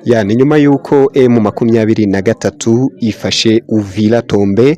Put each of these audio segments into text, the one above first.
Ya, ni nyuma y'uko M23 ifashe Uvira Tombe,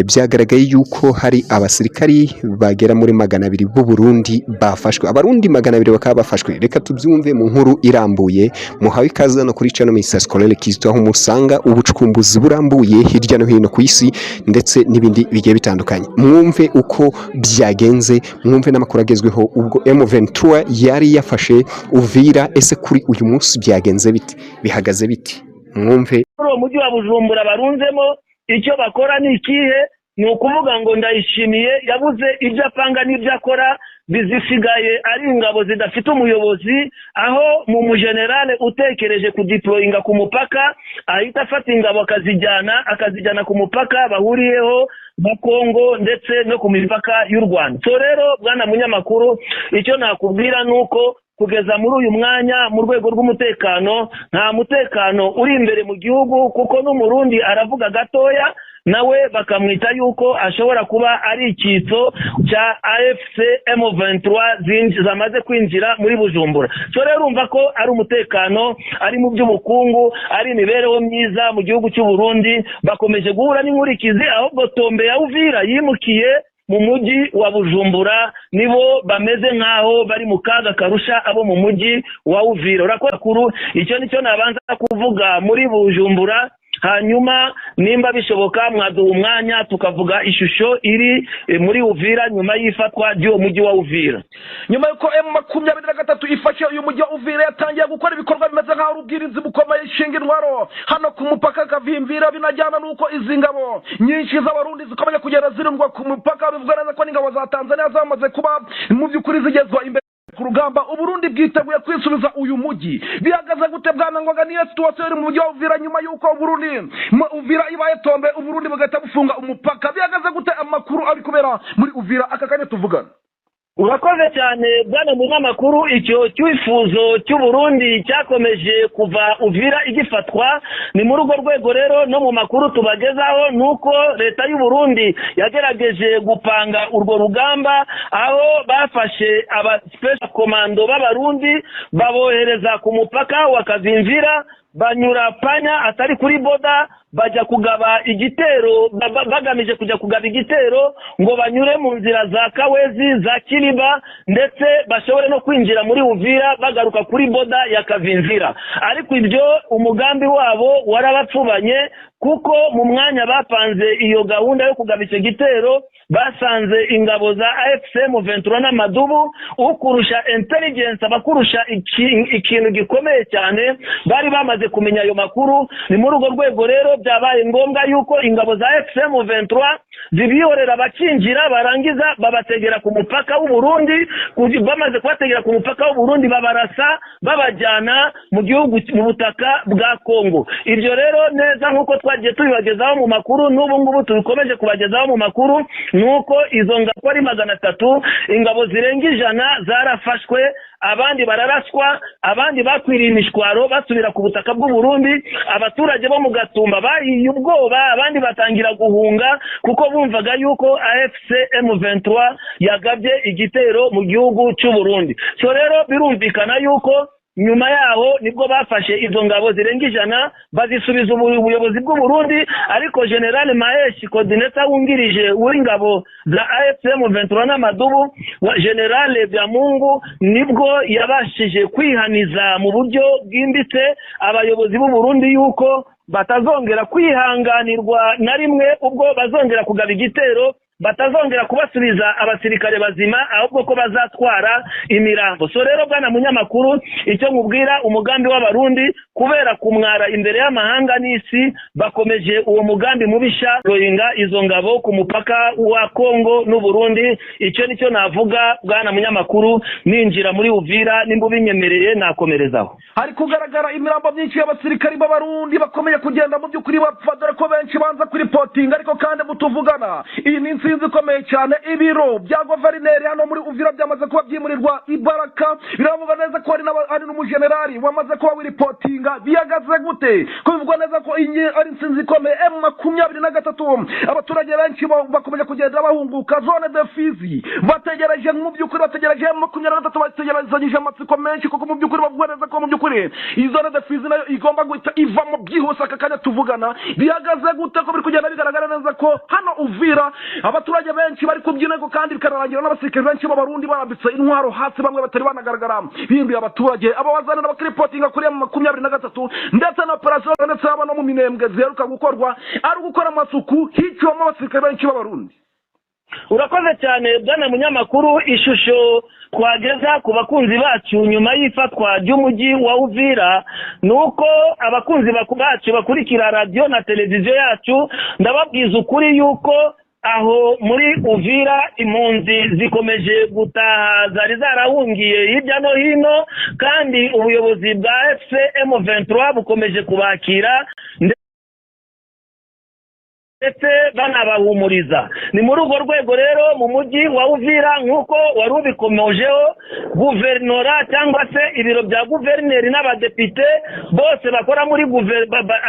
byagaragaye yuko hari abasirikari bagera muri 200 b'u Burundi bafashwe. Abarundi 200 bakaba bafashwe. Reka tubyumve mu nkuru irambuye. Muhawe ikaze hano kuri channel Mr. Scolaire Kizito, aho musanga ubucukumbuzi burambuye hirya no hino ku isi ndetse n'ibindi bigiye bitandukanye. Mwumve uko byagenze, mwumve n'amakuru agezweho ubwo M23 yari yafashe Uvira. Ese kuri uyu munsi byagenze bite? Bihagaze biti? Mwumve. Muri uwo mujyi wa Bujumbura barunzemo, icyo bakora ni ikihe? Ni ukuvuga ngo Ndayishimiye yabuze ibyo apanga n'ibyo akora, bizisigaye ari ingabo zidafite umuyobozi, aho mu mujenerale utekereje kudeployinga ku mupaka ahita afata ingabo akazijyana ku mupaka bahuriyeho na Kongo ndetse no ku mipaka y'u Rwanda. So rero, bwana munyamakuru, icyo nakubwira ni uko kugeza muri uyu mwanya, mu rwego rw'umutekano, nta mutekano uri imbere mu gihugu, kuko n'Umurundi aravuga gatoya nawe bakamwita yuko ashobora kuba ari icyitso cya AFC M23 zamaze kwinjira muri Bujumbura. So rero urumva ko ari umutekano, ari mu by'ubukungu, ari imibereho myiza mu gihugu cy'u Burundi, bakomeje guhura n'inkurikizi. Ahubwo tombe ya Uvira yimukiye mu mujyi wa Bujumbura, nibo bameze nk'aho bari mu kaga karusha abo mu mujyi wa Uvira. Urakora kuru, icyo nicyo nabanza kuvuga muri Bujumbura. Hanyuma nimba bishoboka mwaduha umwanya tukavuga ishusho iri muri Uvira nyuma y'ifatwa ry'uwo mujyi wa Uvira. Nyuma y'uko M23 ifashe uyu mujyi wa Uvira, yatangiye gukora ibikorwa bimeze nk'aho ari ubwirinzi bukomeye, ishinga intwaro hano ku mupaka Kavimvira. Binajyana n'uko izi ngabo nyinshi z'Abarundi zikomeje kugenda zirundwa ku mupaka. Bivuga neza ko n'ingabo za Tanzania zamaze kuba mu by'ukuri zigezwa imbere ku rugamba. Uburundi bwiteguye kwisubiza uyu mujyi. Bihagaze gute, bwana Ngoga? Niyo situation iri mu mujyi wa Uvira nyuma y'uko Uburundi Uvira ibaye tombe, Uburundi bugahita bufunga umupaka? Bihagaze gute? Amakuru ari kubera muri Uvira aka kanya tuvugana? Urakoze cyane, bwana munyamakuru. Icyo cyifuzo cy'Uburundi cyakomeje kuva Uvira igifatwa. Ni muri urwo rwego rero no mu makuru tubagezaho ni uko leta y'u Burundi yagerageje gupanga urwo rugamba, aho bafashe aba special commando b'Abarundi babohereza ku mupaka wa Kavimvira, banyura panya atari kuri border, bajya kugaba igitero, bagamije kujya kugaba igitero ngo banyure mu nzira za Kawezi, za Kiriba, ndetse bashobore no kwinjira muri Uvira bagaruka kuri border ya Kavimvira. Ariko ibyo umugambi wabo warabapfubanye, kuko mu mwanya bapanze iyo gahunda yo kugaba icyo gitero, basanze ingabo za AFC M23 n'amadubu. Ukurusha intelligence abakurusha ikintu gikomeye cyane, bari bamaze kumenya ayo makuru. Ni muri urwo rwego rero byabaye ngombwa yuko ingabo za AFC M23 zibihorera, bakinjira, barangiza babategera ku mupaka w'u Burundi. Bamaze kubategera ku mupaka w'u Burundi, babarasa, babajyana mu gihugu, mu butaka bwa Kongo. Ibyo rero neza nk'uko twagiye tubibagezaho mu makuru, n'ubu ngubu tubikomeje kubagezaho mu makuru, ni uko izo ngabo ari 300, ingabo zirenga 100 zarafashwe, abandi bararaswa, abandi bakwiriye imishwaro basubira ku butaka bw'u Burundi. Abaturage bo mu Gatumba bahiye ubwoba, abandi batangira guhunga kuko bumvaga yuko AFC M23 yagabye igitero mu gihugu cy'u Burundi. So rero birumvikana yuko nyuma yaho nibwo bafashe izo ngabo zirenga 100, bazisubiza ubuyobozi bw'u Burundi. Ariko General Maheshi, coordinator wungirije w'ingabo za AFC M23 n'amadubu wa General Byamungu, nibwo yabashije kwihaniza mu buryo bwimbitse abayobozi b'u Burundi yuko batazongera kwihanganirwa na rimwe ubwo bazongera kugaba igitero, batazongera kubasubiza abasirikare bazima, ahubwo ko bazatwara imirambo. So rero, bwana munyamakuru, icyo nkubwira, umugambi w'Abarundi, kubera kumwara imbere y'amahanga n'isi, bakomeje uwo mugambi mubisha royinga izo ngabo ku mupaka wa Kongo n'u Burundi. Icyo nicyo navuga, bwana munyamakuru, ninjira muri Uvira. Nimba ubinyemereye nakomerezaho. Hari kugaragara imirambo myinshi y'abasirikari b'Abarundi bakomeye kugenda mu by'ukuri bapfa, dore ko benshi banza kuripotinga. Ariko kandi mutuvugana iyi minsi Intsinzi ikomeye cyane. Ibiro bya guverineri hano muri Uvira byamaze kuba byimurirwa ibaraka. Biravuga neza ko hari n'umujenerali wamaze kuba wiripotinga. Bihagaze gute ko bivugwa neza ko iyi ari intsinzi ikomeye? M23, abaturage benshi bakomeje kugenda bahunguka zone de Fizi, bategereje mu by'ukuri, bategereje M23, bategerezanyije amatsiko menshi, kuko mu by'ukuri bavuga neza ko mu by'ukuri iyi zone de Fizi nayo igomba guhita ivamo byihuse. Aka kanya tuvugana bihagaze gute ko biri kugenda bigaragara neza ko hano Uvira abaturage benshi bari kubyina, ariko kandi bikanarangira n'abasirikare benshi b'Abarundi barambitse intwaro hasi, bamwe batari banagaragara bihinduye abaturage, abo bazana bakiripotinga kuri M23, ndetse na operation, ndetse haba no mu Minembwe ziheruka gukorwa ari ugukora amasuku, hiciwemo abasirikare benshi b'Abarundi? Urakoze cyane, bwana munyamakuru. Ishusho twageza ku bakunzi bacu nyuma y'ifatwa ry'umujyi wa Uvira ni uko abakunzi bacu bakurikira radiyo na televiziyo yacu, ndababwiza ukuri yuko aho muri Uvira impunzi zikomeje gutaha zari zarahungiye hirya no hino, kandi ubuyobozi bwa AFC M23 bukomeje kubakira ndetse banabahumuriza. Ni muri urwo rwego rero mu mujyi wa Uvira, nk'uko wari ubikomojeho, guverinora cyangwa se ibiro bya guverineri n'abadepite bose bakora muri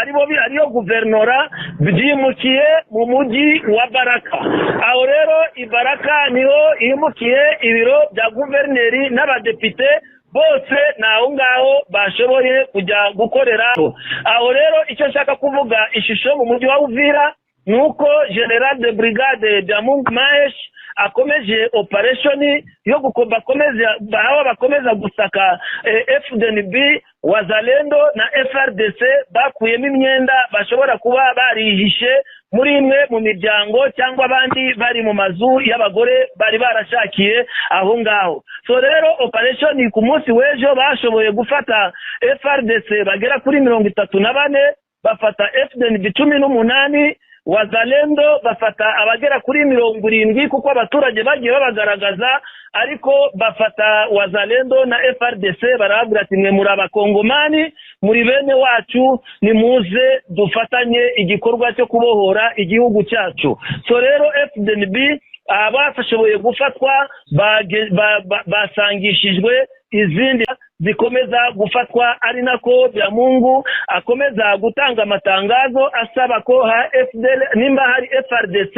aribo ariyo guverinora byimukiye mu mujyi wa Baraka. Aho rero i Baraka niho himukiye ibiro bya guverineri n'abadepite bose, ni aho ngaho bashoboye kujya gukorera. Aho rero icyo nshaka kuvuga, ishusho mu mujyi wa Uvira ni uko General de Brigade Byamungu Mahesh akomeje operation yo bakomeza, aho bakomeza gusaka FDNB, Wazalendo na FARDC bakuyemo imyenda, bashobora kuba barihishe muri imwe mu miryango cyangwa abandi bari mu mazu y'abagore bari barashakiye aho ngaho. So rero operation ku munsi w'ejo bashoboye gufata FARDC bagera kuri 34, bafata FDNB 18, Wazalendo bafata abagera kuri 70, kuko abaturage bagiye babagaragaza, ariko bafata Wazalendo na FARDC barababwira ati: "Mwe muri Abakongomani, muri bene wacu, nimuze dufatanye igikorwa cyo kubohora igihugu cyacu." So rero FDNB abashoboye gufatwa basangishijwe izindi zikomeza gufatwa, ari nako Byamungu akomeza gutanga amatangazo asaba ko ha FDL nimba hari FARDC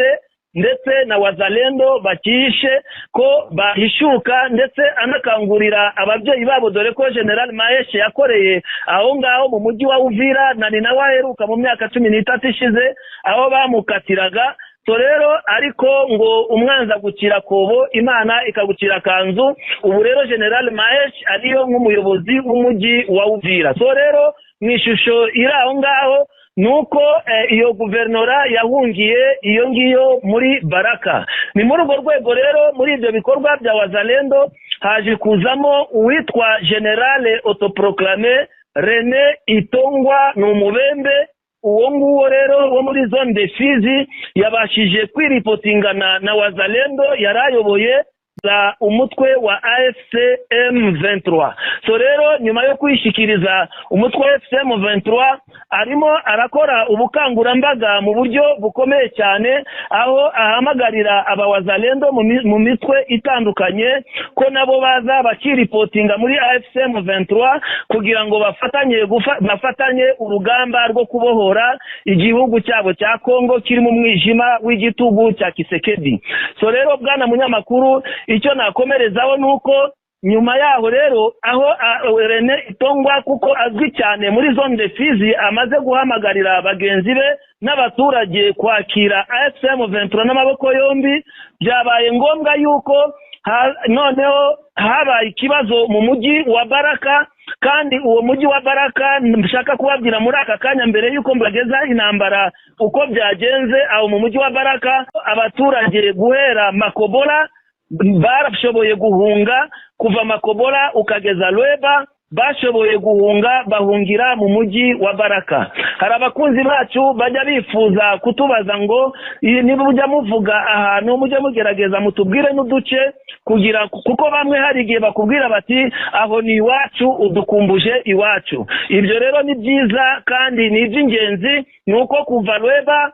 ndetse na Wazalendo bakihishe ko bahishuka, ndetse anakangurira ababyeyi babo, dore ko General Maheshe yakoreye aho ngaho mu mujyi wa Uvira na ni nawe aheruka mu myaka 13 ishize aho bamukatiraga. So rero ariko ngo umwanzi agucira kobo, Imana ikagucira kanzu. Ubu rero General Mahesh ariyo nk'umuyobozi w'umujyi wa Uvira. So rero mu ishusho iri aho ngaho ni uko iyo guverinora yahungiye iyo ngiyo muri Baraka. Ni muri urwo rwego rero muri ibyo bikorwa bya Wazalendo haje kuzamo uwitwa General autoproclamé Rene Itongwa, ni umubembe. Uwo nguwo rero wo muri zone de Fizi yabashije kwiripotingana na Wazalendo yari ayoboye za umutwe wa AFC M23. So rero nyuma yo kwishikiriza umutwe wa AFC M23, arimo arakora ubukangurambaga mu buryo bukomeye cyane, aho ahamagarira abawazalendo mu mitwe itandukanye ko nabo baza bakiripotinga muri AFC M23 kugira ngo bafatanye urugamba rwo kubohora igihugu cyabo cya Kongo kiri mu mwijima w'igitugu cya Kisekedi. So rero bwana munyamakuru, icyo nakomerezaho ni uko nyuma yaho rero aho Rene Itongwa, kuko azwi cyane muri zone de Fizi, amaze guhamagarira bagenzi be n'abaturage kwakira AFC M23 n'amaboko yombi, byabaye ngombwa yuko noneho habaye ikibazo mu mujyi wa Baraka. Kandi uwo mujyi wa Baraka nshaka kubabwira muri aka kanya mbere yuko mbageza intambara uko byagenze aho mu mujyi wa Baraka, abaturage guhera Makobola barashoboye guhunga, kuva Makobola ukageza Lweba bashoboye guhunga, bahungira mu mujyi wa Baraka. Hari abakunzi bacu bajya bifuza kutubaza ngo niba mujya muvuga ahantu mujye mugerageza mutubwire n'uduce, kugira kuko bamwe hari igihe bakubwira bati: "Aho ni iwacu, udukumbuje iwacu." Ibyo rero ni byiza kandi ni iby'ingenzi. Ni uko kuva Lweba,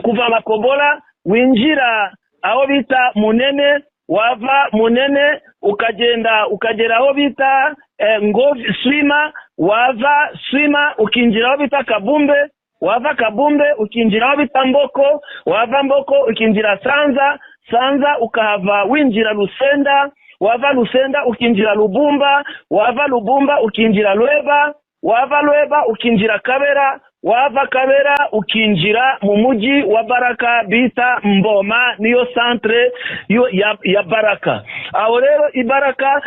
kuva Makobola winjira aho bita Munene, wava Munene ukagenda ukagera aho bita Ngovi Swima, wava Swima ukinjira aho bita Kabumbe, wava Kabumbe ukinjira aho bita Mboko, wava Mboko ukinjira Sanza, Sanza ukahava winjira Lusenda, wava Lusenda ukinjira Lubumba, wava Lubumba ukinjira Lweba, wava Lweba ukinjira Kabera, wava Kabera ukinjira mu mujyi wa Baraka bita Mboma, niyo centre ya Baraka. Aho rero i Baraka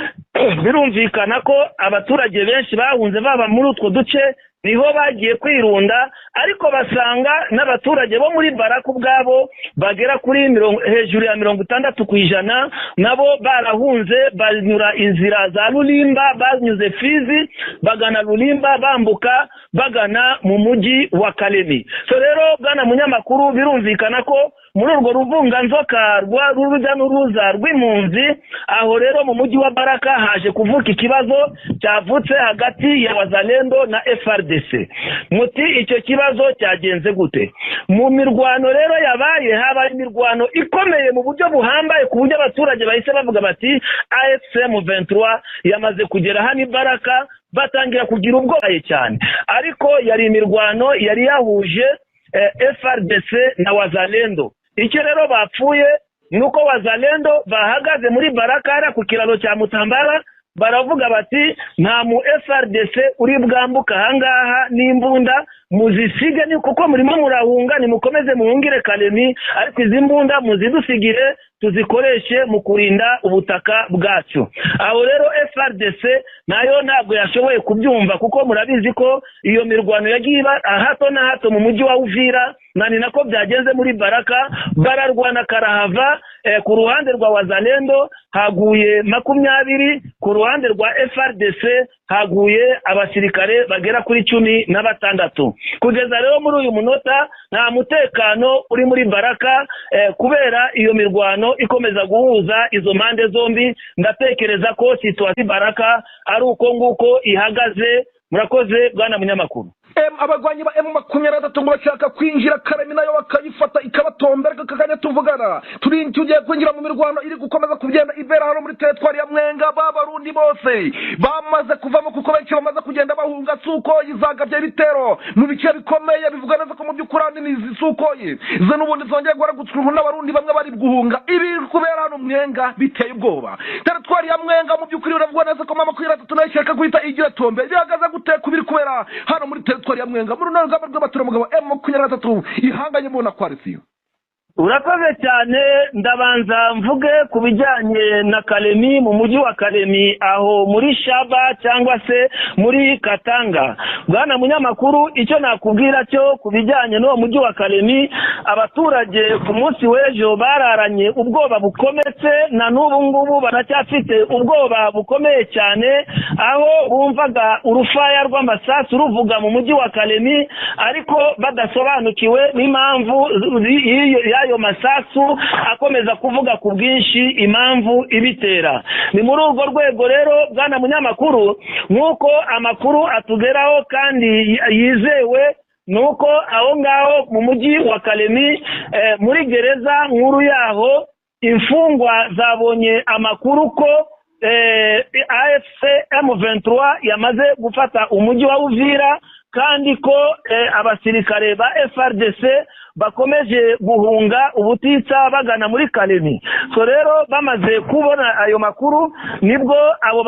birumvikana ko abaturage benshi bahunze baba muri utwo duce niho bagiye kwirunda, ariko basanga n'abaturage bo muri Baraka ubwabo bagera kuri hejuru ya 60% nabo barahunze, banyura inzira za Lulimba, banyuze Fizi bagana Lulimba, bambuka bagana mu mujyi wa Kalemi. So rero bwana munyamakuru, birumvikana ko muri urwo ruvunganzoka rw'urujya n'uruza rw'impunzi, aho rero mu mujyi wa Baraka haje kuvuka ikibazo cyavutse hagati ya Wazalendo na FARDC. Muti icyo kibazo cyagenze gute? Mu mirwano rero yabaye, habaye imirwano ikomeye mu buryo buhambaye, ku buryo abaturage bahise bavuga bati AFC M23 yamaze kugera hano i Baraka, batangira kugira ubwoba cyane. Ariko yari imirwano yari yahuje FARDC na Wazalendo. Icyo rero bapfuye nuko Wazalendo bahagaze muri Baraka ku kiraro cya Mutambara, baravuga bati nta mu FARDC uri bwambuka ahangaha n'imbunda, muzisige ni kuko murimo murahunga, nimukomeze muhungire Kalemi, ariko izi mbunda muzidusigire tuzikoreshe mu kurinda ubutaka bwacu. Aho rero FARDC nayo ntabwo yashoboye kubyumva, kuko murabizi ko iyo mirwano yagiye iba hato na hato mu mujyi wa Uvira, na ni nako byagenze muri Baraka, bararwana karahava. Ku ruhande rwa Wazalendo haguye 20, ku ruhande rwa FARDC haguye abasirikare bagera kuri 16. Kugeza rero muri uyu munota nta mutekano uri muri Baraka, kubera iyo mirwano ikomeza guhuza izo mpande zombi. Ndatekereza ko situation Baraka ari uko nguko ihagaze. Murakoze bwana munyamakuru. Abagwanyi ba M23 ngo bashaka kwinjira Kalemi nayo bakayifata ikabatombera. Kakanya tuvugana turi tugiye kwinjira mu mirwano iri gukomeza kugenda ibera hano muri teritwari ya Mwenga. Babarundi bose bamaze kuvamo, kuko benshi bamaze kugenda bahunga Sukoyi zagabye ibitero mu bice bikomeye, bivuga neza ko mu by'ukuri ni izi Sukoyi ze n'ubundi zongeye guharagutswa n'abarundi bamwe bari guhunga. Ibi kubera hano Mwenga biteye ubwoba. Teritwari ya Mwenga mu by'ukuri uravuga neza ko M23 nayo ishaka guhita igira tombe. Bihagaze gute kubiri kubera hano muri teritwari ya Mwenga muri runo rugamba rw'abaturage M23 ihanganye mu na coalition? Urakoze cyane. Ndabanza mvuge ku bijyanye na Kalemi, mu mujyi wa Kalemi aho muri Shaba cyangwa se muri Katanga. Bwana munyamakuru, icyo nakubwira cyo ku bijyanye n'uwo mujyi wa Kalemi, abaturage ku munsi w'ejo bararanye ubwoba bukometse, na n'ubu ngubu baracyafite ubwoba bukomeye cyane, aho bumvaga urufaya rw'amasasu ruvuga mu mujyi wa Kalemi, ariko badasobanukiwe n'impamvu y'ayo masasu akomeza kuvuga ku bwinshi, impamvu ibitera. Ni muri urwo rwego rero bwana munyamakuru, nk'uko amakuru atugeraho kandi yizewe, nuko aho ngaho mu mujyi wa Kalemi, muri gereza nkuru yaho, imfungwa zabonye amakuru ko AFC M23 yamaze gufata umujyi wa Uvira, kandi ko abasirikare ba FARDC bakomeje guhunga ubutitsa bagana muri Kalemi. So rero bamaze kubona ayo makuru, nibwo abo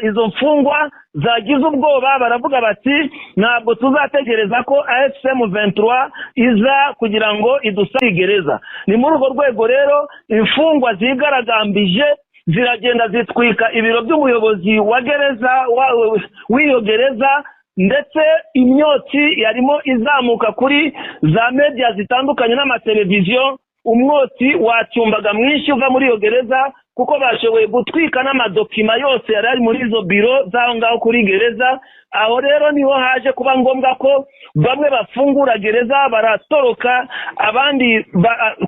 izo mfungwa zagize ubwoba, baravuga bati ntabwo tuzategereza ko AFC M23 iza kugira ngo idusabe gereza. Ni muri urwo rwego rero imfungwa zigaragambije ziragenda zitwika ibiro by'umuyobozi wa gereza w'iyo gereza, ndetse imyotsi yarimo izamuka kuri za media zitandukanye n'amateleviziyo. Umwotsi wacyumbaga mwinshi uva muri iyo gereza, kuko bashoboye gutwika n'amadokima yose yari ari muri izo biro z'aho ngaho kuri gereza. Aho rero niho haje kuba ngombwa ko bamwe bafungura gereza baratoroka, abandi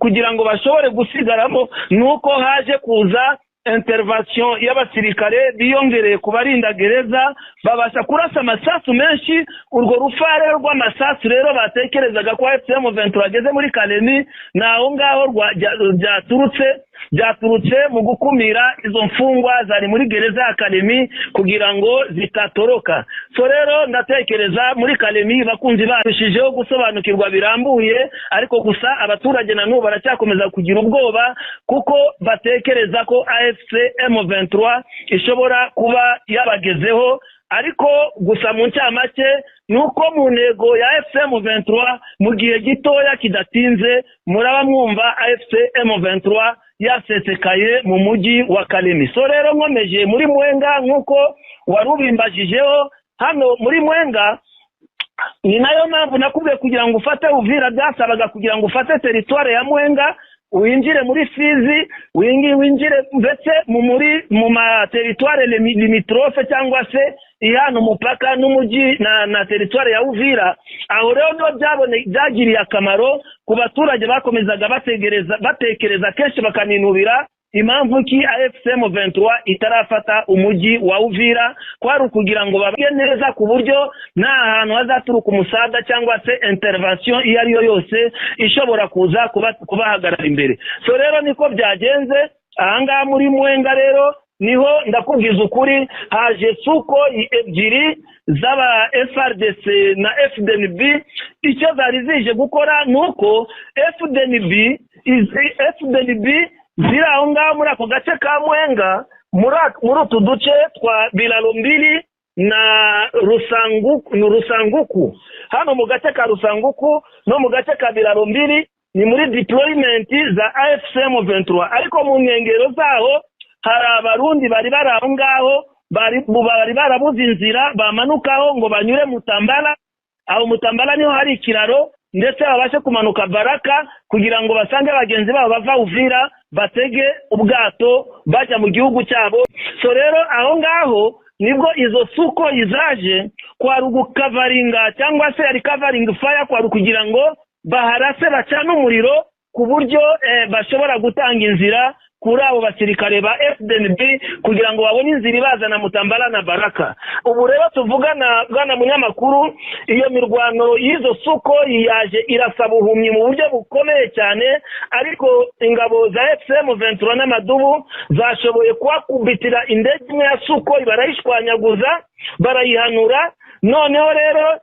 kugira ngo bashobore gusigaramo, nuko haje kuza Intervention y'abasirikare biyongereye ku barinda gereza, babasha kurasa amasasu menshi. Urwo rufare rw'amasasu rero batekerezaga ko AFC M23 ageze muri Kalemi, ni aho ngaho byaturutse mu gukumira izo mfungwa zari muri gereza ya Kalemi kugira ngo zitatoroka. So rero ndatekereza muri Kalemi bakunzi barushijeho gusobanukirwa birambuye, ariko gusa abaturage na n'ubu baracyakomeza kugira ubwoba kuko batekereza ko AFC M23 ishobora kuba yabagezeho. Ariko gusa mu ncamake ni uko mu ntego ya AFC M23 mu gihe gitoya kidatinze muraba mwumva AFC M23 yasesekaye mu mujyi wa Kalemi. So rero nkomeje muri Mwenga nk'uko warubimbajijeho, hano muri Mwenga ni nayo mpamvu nakubwiye kugira ngo ufate Uvira byasabaga kugira ngo ufate territoire ya Mwenga, winjire muri Fizi, winjire ndetse mu ma territoire limitrophe cyangwa se ihana umupaka n'umujyi na territoire ya Uvira. Aho rero niho byagiriye akamaro ku baturage bakomezaga batekereza kenshi bakaninubira impamvu ki AFC M23 itarafata umujyi wa Uvira, kwari ukugira ngo babwe neza ku buryo nta hantu hazaturuka umusada cyangwa se intervention iyo ari yo yose ishobora kuza kubahagarara imbere. So rero niko byagenze ahangaha muri Mwenga. Rero niho ndakubwiza ukuri haje Sukhoi ebyiri z'aba FARDC na FDNB. Icyo zari zije gukora nuko FDNB ziri aho ngaho muri ako gace ka Mwenga, muri utu duce twa Bilalo Mbili na Rusanguku. Hano mu gace ka Rusanguku no mu gace ka Bilalo Mbili ni muri deployment za AFC M23, ariko mu nkengero zaho hari abarundi bari bari aho ngaho bari barabuze inzira bamanukaho ngo banyure Mutambala. Aho Mutambala niho hari ikiraro, ndetse babashe kumanuka Baraka kugira ngo basange bagenzi babo bava Uvira batege ubwato bajya mu gihugu cyabo. So rero aho ngaho nibwo izo Sukhoi zaje kwari ugukavaringa cyangwa se ari covering fire, kwari kugira ngo baharase bacane umuriro ku buryo bashobora gutanga inzira kuri abo basirikare ba FDNB kugira ngo babone inzira ibazana Mutambala na Baraka. Ubu rero tuvugana bwana munyamakuru, iyo mirwano y'izo Sukhoi yaje irasaba ubuhumyi mu buryo bukomeye cyane, ariko ingabo za AFC M23 n'amadubu zashoboye kuhakubitira indege imwe ya Sukhoi barayishwanyaguza barayihanura. Noneho rero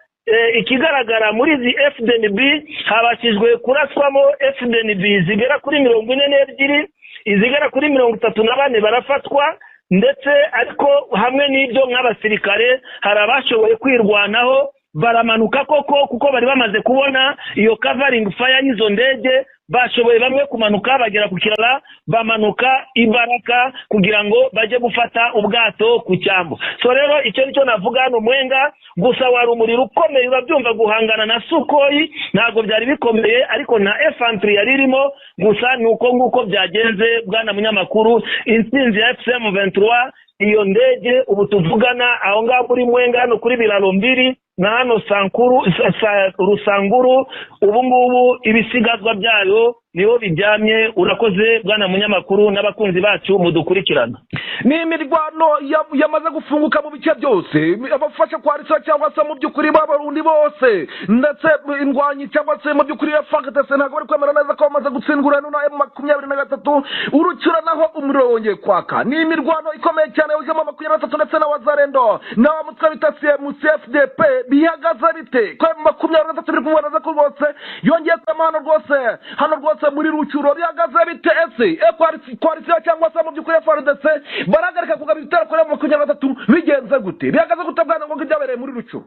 ikigaragara muri izi FDNB habashijwe kuraswamo FDNB zigera kuri 42, izigera kuri 34 barafatwa, ndetse ariko hamwe n'ibyo nk'abasirikare hari abashoboye kwirwanaho baramanuka koko, kuko bari bamaze kubona iyo covering fire y'izo ndege. Bashoboye bamwe kumanuka bagera ku kirara, bamanuka Ibaraka kugira ngo bajye gufata ubwato ku cyambu. So rero icyo nicyo navuga hano Mwenga. Gusa wari umuriro ukomeye, urabyumva, guhangana na Sukhoi ntabwo byari bikomeye, ariko na infantry yari irimo. Gusa ni uko nguko byagenze bwana munyamakuru. Intsinzi ya AFC M23, iyo ndege ubu tuvugana aho ngaho muri Mwenga hano kuri Bilalo Mbili na hano Sankuru Rusanguru, ubu ngubu ibisigazwa byayo niho bijyamye. Urakoze bwana munyamakuru n'abakunzi bacu mudukurikirana. Ni imirwano yamaze gufunguka mu bice byose, abafasha kwarisa cyangwa se mu by'ukuri b'abarundi bose, ndetse indwanyi cyangwa se mu by'ukuri FARDC ntabwo bari kwemera neza ko bamaze gutsindwa na M23. Urucyura naho umuriro wongeye kwaka. Ni imirwano ikomeye cyane yahuje M23 ndetse na Wazalendo na mutwe bita CFDP. Bihagaze bite ko M23 biri kugaragaza ko rwose yongeye kwema hano rwose, hano rwose muri Rucuro bihagaze bite? Ese koalisiyo cyangwa se mu by'ukuri FARDC barahagarika kugaba ibitero kuri M23 bigenze gute? Bihagaze gute bwana ngo ibyabereye muri Rucuro?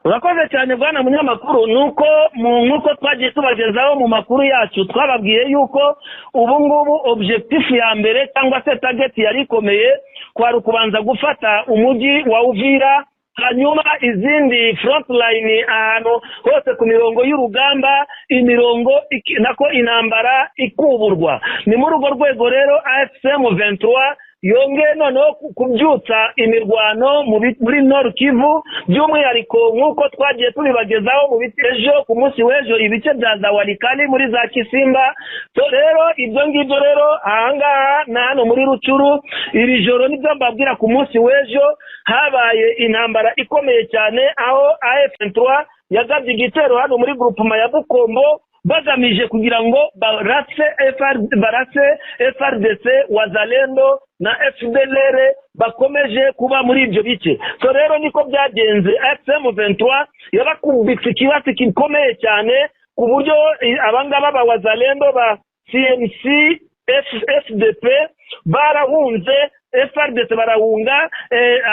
Urakoze cyane bwana munyamakuru. Nuko nkuko twagiye tubagezaho mu makuru yacu, twababwiye yuko ubu ngubu objectif ya mbere cyangwa se target yari ikomeye kwari ukubanza gufata umujyi wa Uvira, hanyuma izindi front line ahantu hose ku mirongo y'urugamba, imirongo nako intambara ikuburwa. Ni muri urwo rwego rero AFC M23 yongeye noneho kubyutsa imirwano muri Nord Kivu, by'umwihariko nk'uko twagiye tubibagezaho mu ejo ku munsi w'ejo ibice bya za Walikali muri za Kisimba. So rero ibyo ngibyo rero ahangaha na hano muri Rucuru iri joro nibyo mbabwira, ku munsi w'ejo habaye intambara ikomeye cyane aho AF23 yagabye igitero hano muri groupement ya Bukombo bagamije kugira ngo barase FRDC, Wazalendo na FDLR bakomeje kuba muri ibyo bice. So rero niko byagenze, AFC/M23 yabakubitse ikibatsi gikomeye cyane ku buryo abangaba ba Wazalendo ba CNC FDP barahunze, FRDC barahunga,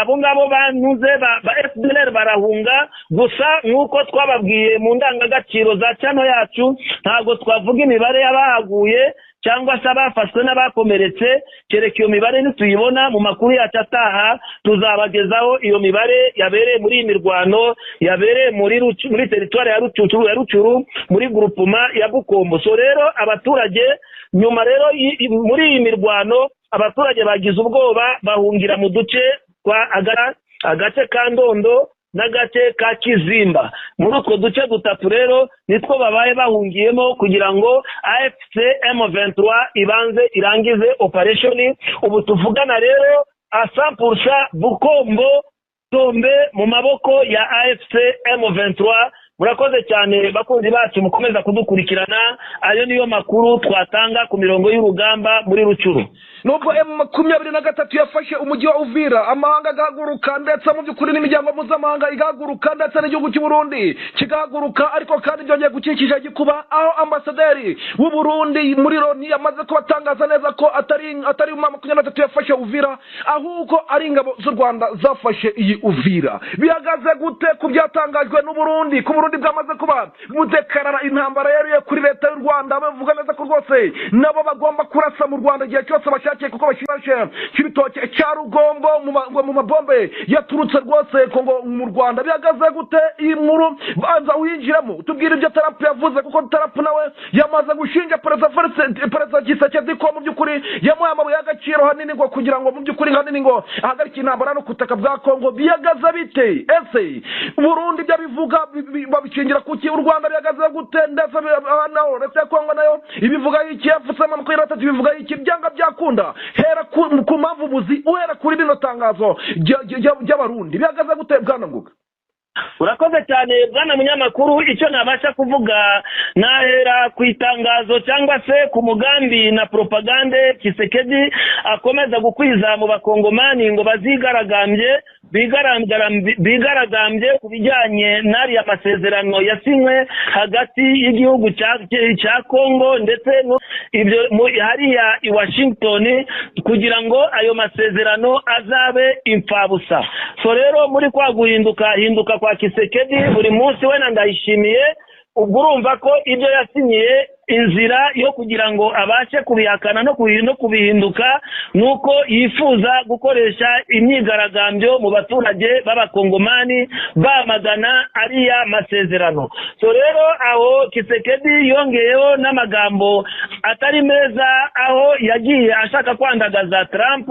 abo ngabo banyuze ba FDLR barahunga. Gusa nk'uko twababwiye mu ndangagaciro za cano yacu, ntabwo twavuga imibare y'abahaguye cyangwa se abafashwe n'abakomeretse, kereka iyo mibare nituyibona mu makuru yacu ataha tuzabagezaho iyo mibare yabereye muri iyi mirwano yabereye muri teritwari ya Rucuru muri groupement ya Bukombo. So rero abaturage nyuma rero muri iyi mirwano abaturage bagize ubwoba bahungira mu duce twa agace ka Ndondo n'agace ka Kizimba. Muri utwo duce dutatu rero nitwo babaye bahungiyemo kugira ngo AFC M23 ibanze irangize operation. Ubu tuvugana rero 100% Bukombo tombe mu maboko ya AFC M23. Murakoze cyane bakunzi bacu mukomeza kudukurikirana, ayo niyo makuru twatanga ku mirongo y'urugamba muri Rucuru. Nubwo M23 yafashe umujyi wa Uvira, amahanga agahaguruka, ndetse mu by'ukuri n'imiryango mpuzamahanga igahaguruka, ndetse n'igihugu cy'u Burundi kigahaguruka, ariko kandi byongeye gukikije gikuba aho ambasaderi w'u Burundi muri Loni yamaze kubatangaza neza ko atari M23 yafashe Uvira, ahubwo ari ingabo z'u Rwanda zafashe iyi Uvira. Bihagaze gute ku byatangajwe n'u Burundi? Ku Burundi bwamaze kuba budekarara intambara yeruye kuri leta y'u Rwanda, bavuga neza ko rwose nabo bagomba kurasa mu Rwanda igihe cyose bashakiye, kuko bashyirashe cy'ibitoke cya Rugombo mu mabombe yaturutse rwose Kongo mu Rwanda. Bihagaze gute iyi nkuru? Banza winjiramo tubwire ibyo Trump yavuze, kuko Trump nawe yamaze gushinja Perezida Tshisekedi ko mu by'ukuri yamuhaye amabuye y'agaciro hanini ngo kugira ngo mu by'ukuri hanini ngo ahagarike intambara no kutaka bwa Kongo. Bihagaze bite? Ese Burundi ibyo bivuga babishingira kuki? U Rwanda bihagaze gute? Ndetse naho leta ya Kongo nayo ibivuga iki? AFC M23 ibivuga iki? Byanga byakunda hera ku mpamvu buzi uhera kuri rino tangazo ry'Abarundi. Bihagaze gute bwana Ngoga? Urakoze cyane bwana munyamakuru. Icyo nabasha kuvuga nahera ku itangazo cyangwa se ku mugambi na propagande Tshisekedi akomeza gukwiza mu bakongomani ngo bazigaragambye bigaragambye ku bijyanye n'ariya masezerano yasinywe hagati y'igihugu cya Kongo ndetse ibyo hariya i Washington, kugira ngo ayo masezerano azabe imfabusa. So rero muri kwa guhinduka hinduka kwa Tshisekedi buri munsi we na Ndayishimiye, ubwo urumva ko ibyo yasinyiye inzira yo kugira ngo abashe kubihakana no kubihinduka nuko yifuza gukoresha imyigaragambyo mu baturage b'abakongomani bamagana ariya masezerano. So rero aho Tshisekedi yongeyeho n'amagambo atari meza, aho yagiye ashaka kwandagaza Trump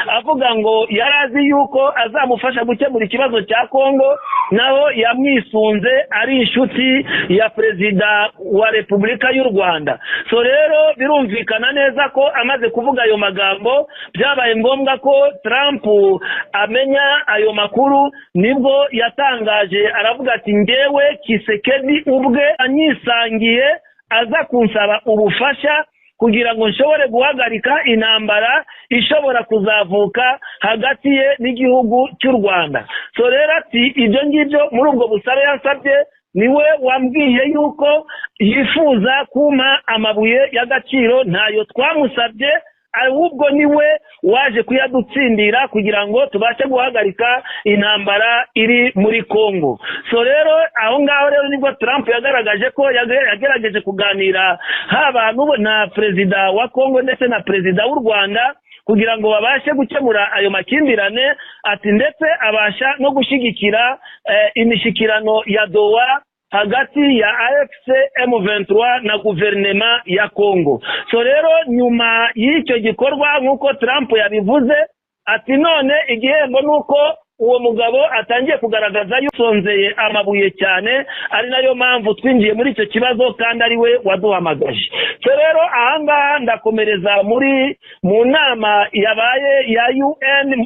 avuga ngo yarazi yuko azamufasha gukemura ikibazo cya Kongo, naho yamwisunze ari inshuti ya Perezida wa Repubulika y'u Rwanda. So rero birumvikana neza ko amaze kuvuga ayo magambo byabaye ngombwa ko Trump amenya ayo makuru, nibwo yatangaje aravuga ati ngewe Tshisekedi ubwe anyisangiye aza kunsaba ubufasha kugira ngo nshobore guhagarika intambara ishobora kuzavuka hagati ye n'igihugu cy'u Rwanda. So rero ati ibyo ngibyo muri ubwo busabe yansabye niwe wambwiye yuko yifuza kumpa amabuye y'agaciro, ntayo twamusabye, ahubwo niwe waje kuyadutsindira kugira ngo tubashe guhagarika intambara iri muri Kongo. So rero aho ngaho rero nibwo Trump yagaragaje ko yagerageje kuganira haba na Perezida wa Kongo ndetse na Perezida w'u Rwanda kugira ngo babashe gukemura ayo makimbirane, ati ndetse abasha no gushyigikira imishikirano ya Doha hagati ya AFC M23 na guverinema ya Congo. So rero nyuma y'icyo gikorwa, nk'uko Trump yabivuze ati none igihembo ni uko uwo mugabo atangiye kugaragaza yusonzeye amabuye cyane, ari nayo mpamvu twinjiye muri icyo kibazo kandi ari we waduhamagaje. So rero ahangaha ndakomereza muri mu nama yabaye ya UN,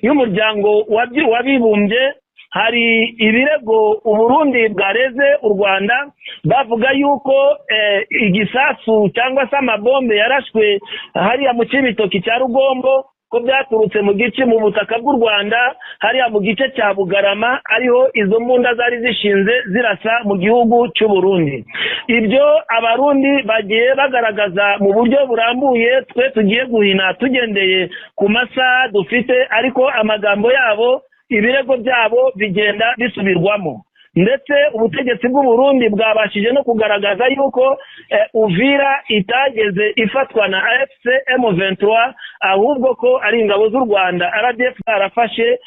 y'umuryango w'abibumbye. Hari ibirego Uburundi bwareze u Rwanda, bavuga yuko igisasu cyangwa se amabombe yarashwe hariya mu Cibitoki cya Rugombo ko byaturutse mu gice mu butaka bw'u Rwanda, hariya mu gice cya Bugarama, ariho izo mbunda zari zishinze zirasa mu gihugu cy'u Burundi. Ibyo Abarundi bagiye bagaragaza mu buryo burambuye, twe tugiye guhina tugendeye ku masaha dufite, ariko amagambo yabo, ibirego byabo bigenda bisubirwamo. Ndetse ubutegetsi bw'u Burundi bwabashije no kugaragaza yuko Uvira itageze ifatwa na AFC M23, ahubwo ko ari ingabo z'u Rwanda RDF zarafashe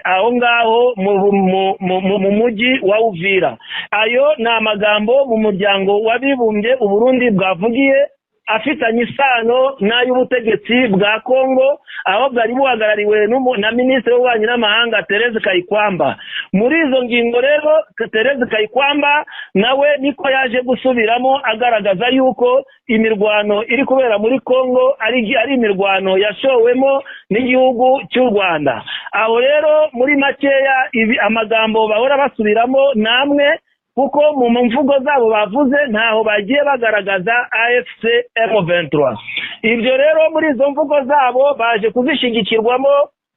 aho ngaho mu mujyi wa Uvira. Ayo ni amagambo mu muryango w'abibumbye Uburundi bwavugiye, afitanye isano n'ay'ubutegetsi bwa Congo, aho bwari buhagarariwe na minisitiri w'ububanyi n'amahanga Therese Kayikwamba. Muri izo ngingo rero, Therese Kayikwamba nawe niko yaje gusubiramo, agaragaza yuko imirwano iri kubera muri Congo ari imirwano yashowemo n'igihugu cy'u Rwanda. Aho rero muri makeya, ibi amagambo bahora basubiramo namwe, kuko mu mvugo zabo bavuze ntaho bagiye bagaragaza AFC M23. Ibyo rero muri izo mvugo zabo baje kuzishyigikirwamo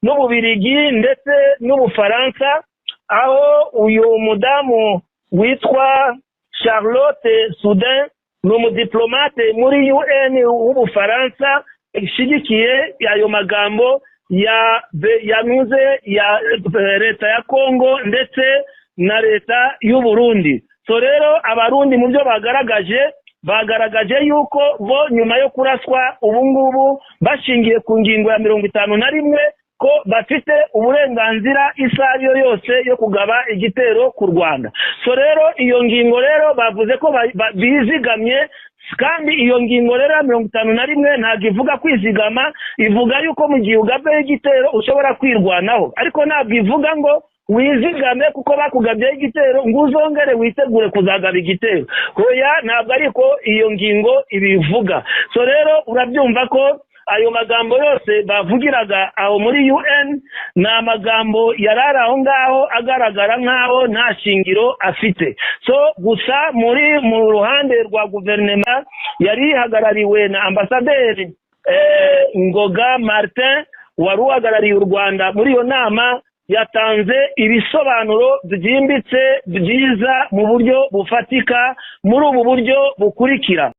n'Ububirigi ndetse n'Ubufaransa, aho uyu mudamu witwa Charlotte Soudin, ni umudiplomate muri UN w'Ubufaransa, ishyigikiye ayo magambo ya yanuze ya leta ya Congo ndetse na leta y'u Burundi. So rero Abarundi mu byo bagaragaje yuko bo nyuma yo kuraswa ubu ngubu, bashingiye ku ngingo ya 51, ko bafite uburenganzira isaha ariyo yose yo kugaba igitero ku Rwanda. So rero iyo ngingo rero bavuze ko bizigamye, kandi iyo ngingo rero ya 51 ntabwo ivuga kwizigama, ivuga yuko mu gihe ugabweho igitero ushobora kwirwanaho, ariko ntabwo ivuga ngo wizigame kuko bakugabyeho igitero ngo uzongere witegure kuzagaba igitero. Oya, ntabwo ariko iyo ngingo ibivuga. So rero urabyumva ko ayo magambo yose bavugiraga aho muri UN ni amagambo yari ari aho ngaho agaragara nk'aho nta shingiro afite. So gusa muri mu ruhande rwa guverinoma yari ihagarariwe na ambasaderi Ngoga Martin, wari uhagarariye u Rwanda muri iyo nama, yatanze ibisobanuro byimbitse byiza mu buryo bufatika muri ubu buryo bukurikira.